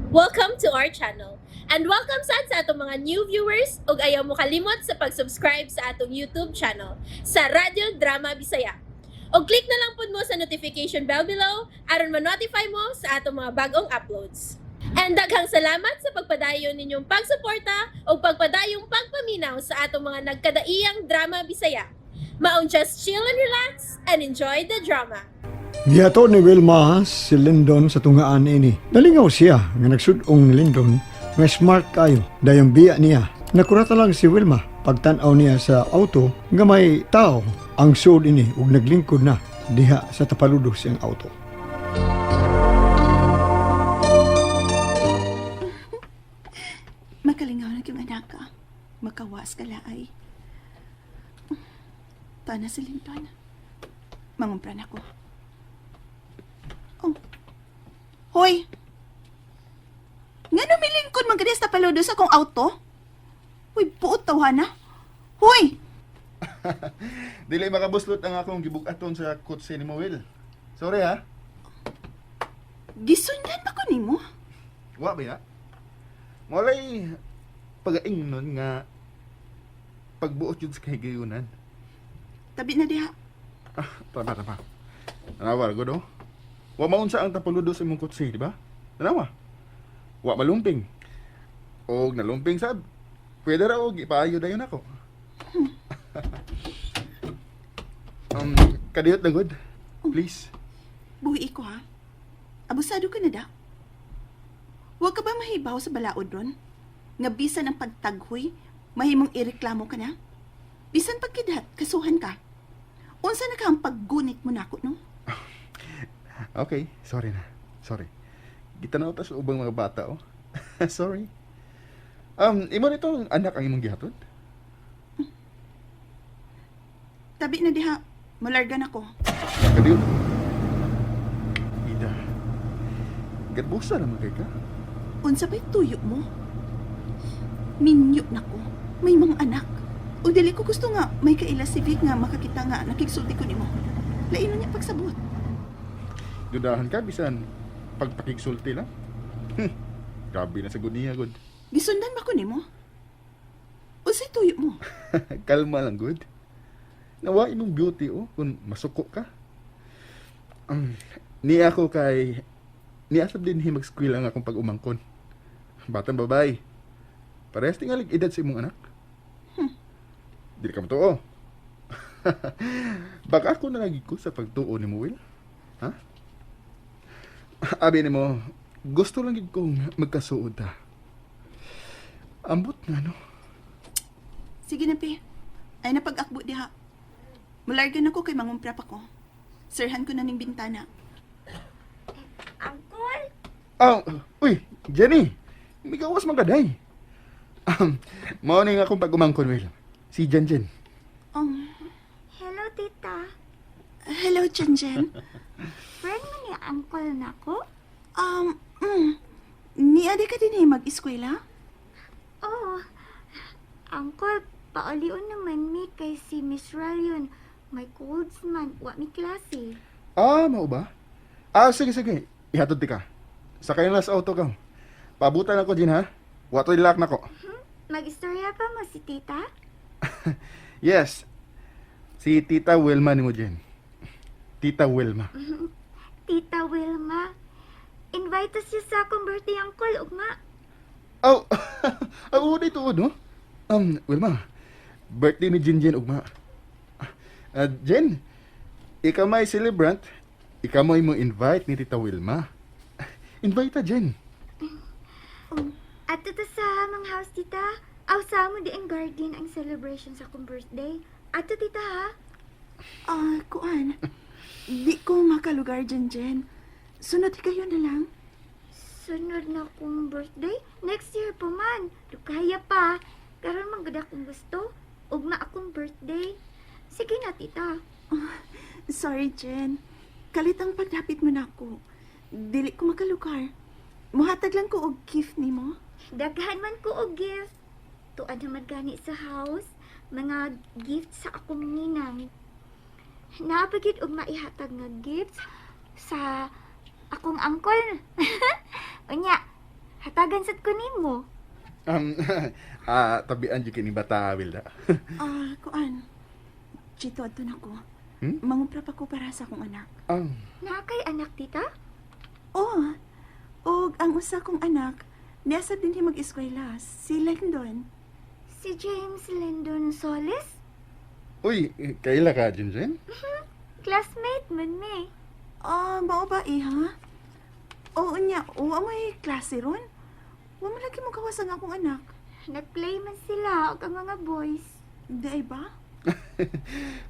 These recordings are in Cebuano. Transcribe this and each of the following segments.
Welcome to our channel. And welcome sad sa atong mga new viewers ug ayaw mo kalimot sa pag-subscribe sa atong YouTube channel sa Radyo Drama Bisaya. Og click na lang pud mo sa notification bell below aron ma-notify mo sa atong mga bagong uploads. And daghang salamat sa pagpadayon ninyong pagsuporta ug pagpadayong pagpaminaw sa atong mga nagkadaiyang drama Bisaya. Maong just chill and relax and enjoy the drama. Giato ni Wilma si Lyndon sa tungaan ini. Nalingaw siya nga nagsudong ni Lyndon nga smart kayo dayong biya niya. Nakurata lang si Wilma pagtan-aw niya sa auto nga may tao ang sud ini ug naglingkod na diha sa tapaludo siyang auto. Makalingaw na yung anak ka. Makawas ka laay. Tana si Linton. Mangumpran ako. Oh. Hoy! Nga numilingkod man gani sa paludo sa akong auto? Hoy, buot tawhana. Hoy! Dili makabuslot ang akong gibug-aton sa kotse ni mo, Will. Sorry ha. Gisundan ba ko nimo? Wa ba ya? Molay pagaing nun nga pagbuot yun sa kahigayunan. Tabi na diha. Ah, tama, tama. Tanawa, good oh. Wa maunsa ang tapaludo sa imong kotse, di ba? Tanawa. Wa malumping. Og nalumping sab. Pwede ra og ipaayo dayon ako. Kadiyot na good. Please. Buhi ko ha. Abusado ka na da. Huwag ka ba mahibaw sa balaod ron? Nga bisan ang pagtaghoy, mahimong ireklamo ka na? Bisan pagkidat, kasuhan ka. Unsa na ka ang paggunit mo nako, no? Okay, sorry na. Sorry. Gitanaw ta sa ubang mga bata, oh. Sorry. Imo nitong anak ang imong gihatod? Tabi na diha, malargan ako. Kadiyo. Ida. Garbusa naman kay ka. Unsa ba'y tuyo mo? Minyo na ko. May mga anak. O dili ko gusto nga may kaila si Vic nga makakita nga nakigsulti ko nimo. Lain na niya pagsabot. Dudahan ka bisan pagpakigsulti lang. Grabe na sa niya, good. Gisundan ba ko nimo? Unsay tuyo mo? Kalma lang, good. Nawa imong beauty, oh, kung masuko ka. Ni ako kay ni asab din hi mag-squeal ang akong pag-umangkon. Batang babay. Parehas tingalig edad sa imong anak. Dili ka matuo. Baka ako na lagi ko sa pagtuo ni mo, Will. Ha? Abi nimo, gusto lang gid kong magkasuod ta. Ambot nga no. Sige na, Pi. Ay napag-akbo diha. Malargan ako kay mangumpra pa ko. Sirhan ko na ning bintana. Uncle? Ah, uy, Jenny. Migawas man kaday. Mao ni nga akong pag-umangkon, Will. Si Jen Jen. Hello, tita. Hello, Jen Jen. Friend mo ni uncle nako? Um, niadi ka din eh mag-eskwela? Oo. Oh, uncle, paulion naman mi kay si Miss Ralion. May colds man, wa mi klase. Ah, mao ba? Ah, sige, sige. Ihatod ti ka. Sakay na sa auto ka. Pabutan ako din ha. Watoy lock na ko. Mag-istorya pa mo si tita? Yes. Si Tita Wilma ni mo, Jen. Tita Wilma. Tita Wilma, invite us siya sa akong birthday, uncle, ugma. Oh, ang una ito, no? Wilma, birthday ni Jen Jen ugma. Ah, Jen, ikaw may celebrant, ikaw mo mo invite ni Tita Wilma. Invite ta, Jen. Ato ta sa amang house, tita. Aw, sa amo di ang garden ang celebration sa akong birthday. Ato, tita, ha? Ah, kuan. Di ko makalugar, Jen Jen. Sunod kayo na lang. Sunod na akong birthday? Next year pa man. Lukaya pa. Karon man gud akong gusto. Ugma akong birthday. Sige na, tita. Sorry, Jen. Kalit ang pagdapit mo na ako. Dili ko makalugar. Muhatag lang ko og gift nimo. Daghan man ko og gift. Tuad naman gani sa house. Mga gift sa akong ninang. Naapagid og maihatag nga gifts sa akong angkol. Unya, Hatagan sad ko nimo. Tabian jud kini bata, Wilda. Ah, kuan. Chito, adto na ko. Hmm? Mangumpra pa ko para sa akong anak. Naa kay anak, tita? Oh, og ang usa kong anak, niya sad din mag-eskwela, si Lendon. Si James Lyndon Solis? Uy, kaila ka, Jinjin? Classmate man mi. Ah, mao ba iha? Oo niya, oo may klase ron. Wa man lagi mo gawas ang akong anak. Nagplay man sila og ang mga boys. Di ay ba?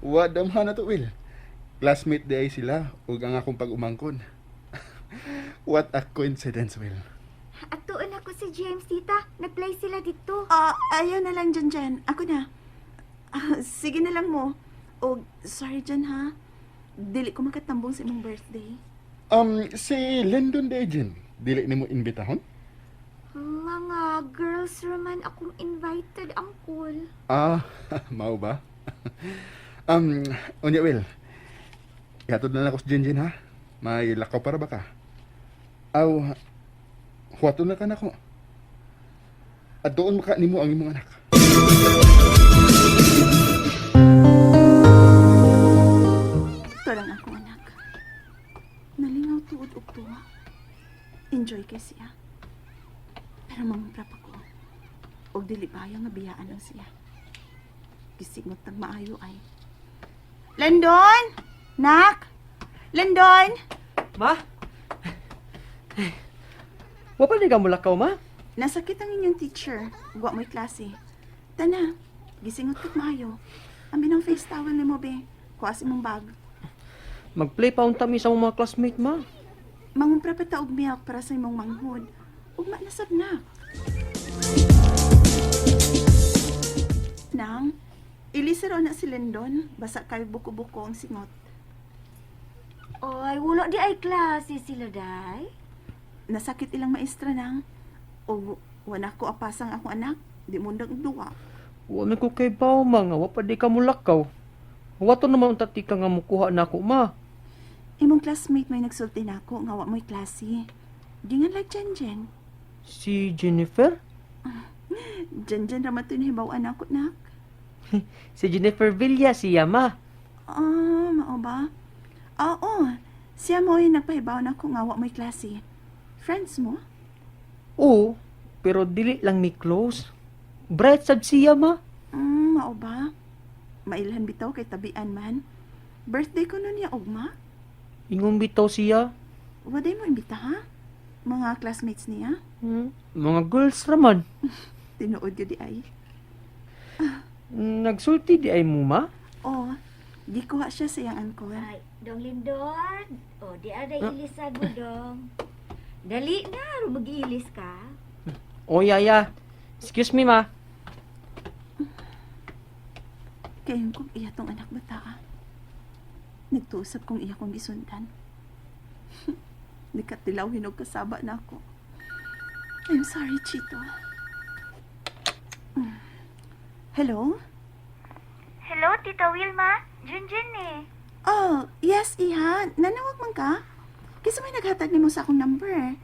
Wa damhan na to, Will. Classmate di ay sila ug ang akong pag-umangkon. What a coincidence, Will. Atuon ako si James, tita. Nagplay sila dito. Ah, ayaw na lang dyan dyan. Ako na. Ah, sige na lang mo. O, sorry dyan ha. Dili ko makatambong sa imong birthday. Si Lyndon di ay, Jin. Dili nimo imbitahon? Mga girls raman akong invited, uncle. Ah, mao ba? Unya, Will. Ihatod na lang ako sa Jinjin, ha? May lakaw para ba ka? Aw, huwato na ka na ko. At doon maka nimo ang imong anak. Ito lang akong anak. Nalingaw tuod og tuwa. Enjoy kay siya. Pero mangumpra pa ko. Og dili baya nga biyaan lang siya. Gisingot nag maayo ay. Lendon! Nak! Lendon! Ma? Wa pa ni ka mulakaw, ma? Nasakit ang inyong teacher. Wa mo'y klase. Tana, gisingot ka't maayo. Ambi ng face towel nimo be. Kuha sa imong bag. Magplay pa unta mi sa among mga classmate, ma. Mangumpra pa ta og milk para sa imong manghod. Ugma na sab na. Nang, ilisa raw na si Lendon. Basa kay buko-buko ang singot. Oy, wala di ay klase sila, day. Nasakit ilang maestra nang. O wala ko apasang akong anak. Di mo nang duwa. Wa man ko kay baw, ma, nga wa pa di ka mulakaw. Wato naman unta ti ka nga mukuha nako, ma. Imong classmate may nagsulti nako nga wa mo'y klase. Gingan like Jen Jen. Si Jennifer? Jen Jen raman to nahibaw-an ako nak. Si Jennifer Villa siya, ma. Ah, mao ba? Oo. Siya mo yung nagpahibaw na ko nga wa mo'y klase. Friends mo? Oo, pero dili lang mi close. Bright sad siya, ma. Mao ba? Mailhan bitaw kay tabian man. Birthday ko nun niya ugma. Ingon bitaw siya. Waday mo imbita ha? Mga classmates niya? Mga girls raman. Tinuod yun di ay. Nagsulti di ay mo, ma. Oh, gikuha siya sa iyang uncle. Ay, dong Lindon. O, di aday ilisad mo, dong. Dali na, aron mag-iilis ka. Oh, yaya. Excuse me, ma. Kayon kong iya tong anak bata ah. Nagtuusap kong iya kong gisundan. Nikatilaw hinog kasaba na ako. I'm sorry, Chito. Hello? Hello, Tita Wilma. Junjun eh. Oh, yes, iha. Nanawag man ka? Kasi may naghatag nimo sa akong number.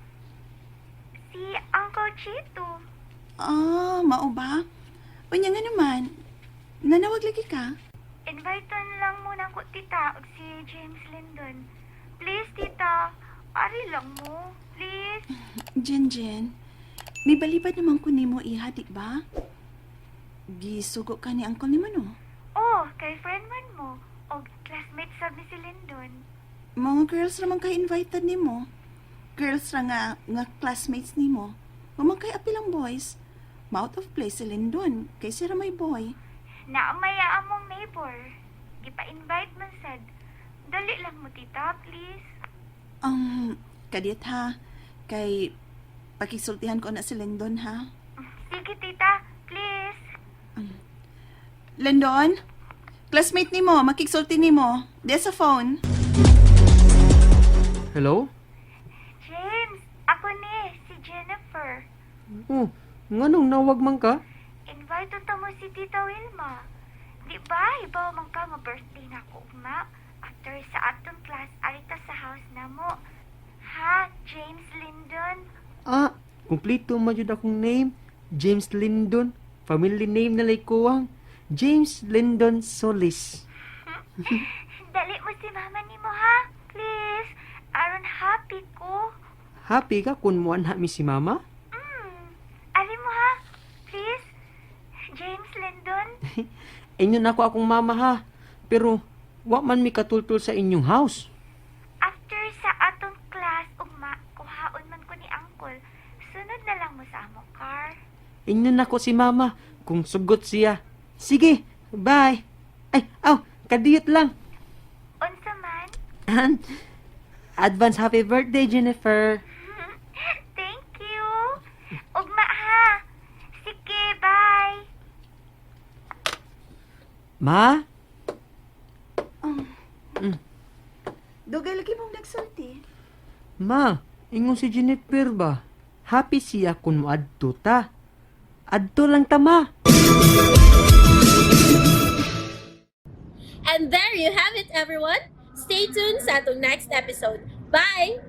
Si Uncle Chito. Ah, mao ba? Unya nga naman. Nanawag lagi ka? Invite lang muna ko, tita, og si James Lyndon. Please, tita. Ari lang mo. Please. Jen Jen, may balibad naman ko nimo iha, di ba? Gisugo ka ni uncle nimo no? Oh, kay friend man mo. Og classmate sab ni si Lyndon. Mga girls ra man kay invited nimo. Girls ra nga nga classmates nimo. Wa man kay apil ang boys. Out of place si Lindon, kay siya ra may boy. Naamaya among neighbor. Gipa-invite man sad. Dali lang mo, tita, please. Kadiyot ha, kay pakisultihan ko na si Lindon ha. Sige, tita. Please. Lindon, classmate nimo, makigsulti nimo. Di sa phone. Hello? James, ako ni, si Jennifer. Oh, nganong nawag man ka? Invite unta mo si Tita Wilma. Di ba, ibaw man ka nga birthday na ko ugma. After sa atong class, arita sa house na mo. Ha, James Lyndon? Ah, Kumplito man jud akong name, James Lyndon. Family name na lay kuwang James Lyndon Solis. Dali mo si mama nimo ha. Please. Aron happy ko. Happy ka kung muanha mi si mama? Ali mo ha. Please. James Lyndon. Inyo na ako akong mama ha. Pero wa man mi katultul sa inyong house. After sa atong class ugma, kuhaon man ko ni Uncle. Sunod na lang mo sa among car. Inyo na ko si mama kung sugot siya. Sige, bye. Ay, aw, kadiyot lang. Unsa man? Advance happy birthday, Jennifer. Thank you. Ugma ha. Sige, bye. Ma? Dugay lagi mong nagsulti. Ma, ingon si Jennifer ba? Happy siya kung moadto ta. Adto lang ta, ma. And there you have it, everyone. Stay tuned sa atong next episode. Bye!